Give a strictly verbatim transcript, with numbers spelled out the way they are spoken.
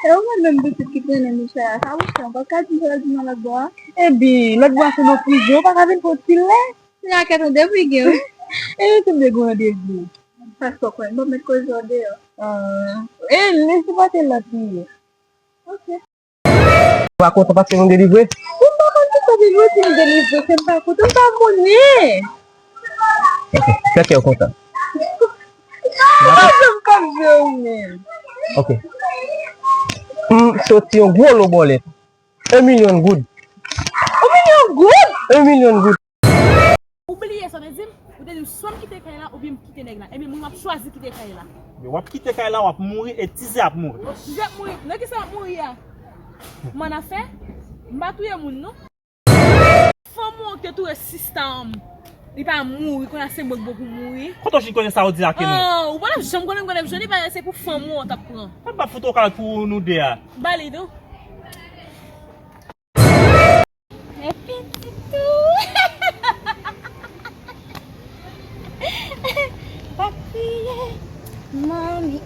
E ou menm menm pitit ki trennen Michel a, sa ou fè? Ou pa ka di sa di nan lòt bò a? Ebyen, lòt bò a se nan prizon, ou pa ka vin pran ti lè? Se a kèt an depi gen, wi. E yo te gen randevou. Paske w konnen, bon, met koze w deyò. Ah. E li se pa te lòt li ye. Ok. Ou pa kontan paske nou delivre? Ou pa konn ki sa delivre, si m delivre, se m pa kontan, m pa konnen. Ok, fè kè w kontan. Ou pa janm k ap jwe ou menm. Ok. M soti yon gwo lo bòlèt. Un milyon goud. Un milyon goud? Un milyon goud. Ou bliye sa w te di m? Ou te di m swa m kite kay la oubyen m kite nèg la. Ebyen, mwen, m ap chwazi kite kay la. Men w ap kite kay la, w ap mouri e Tizè ap mouri. Tizè ap mouri? Nan kisa w ap mouri a? Mannafè? M pa touye moun, non. Fanm ou an ki te touye sista an, li pa mouri, kounye a se mwen k bon pou mouri. Kote w jwenn konnen sa w di a ke non? Oh, ou pa t ap janm konnen m konnen m jwenn li, pa se pou fanm ou an w t ap pran. Mwen pa fout okal pou nou de a. Ba li, non. Men pitit ou. Pa kriye, mami.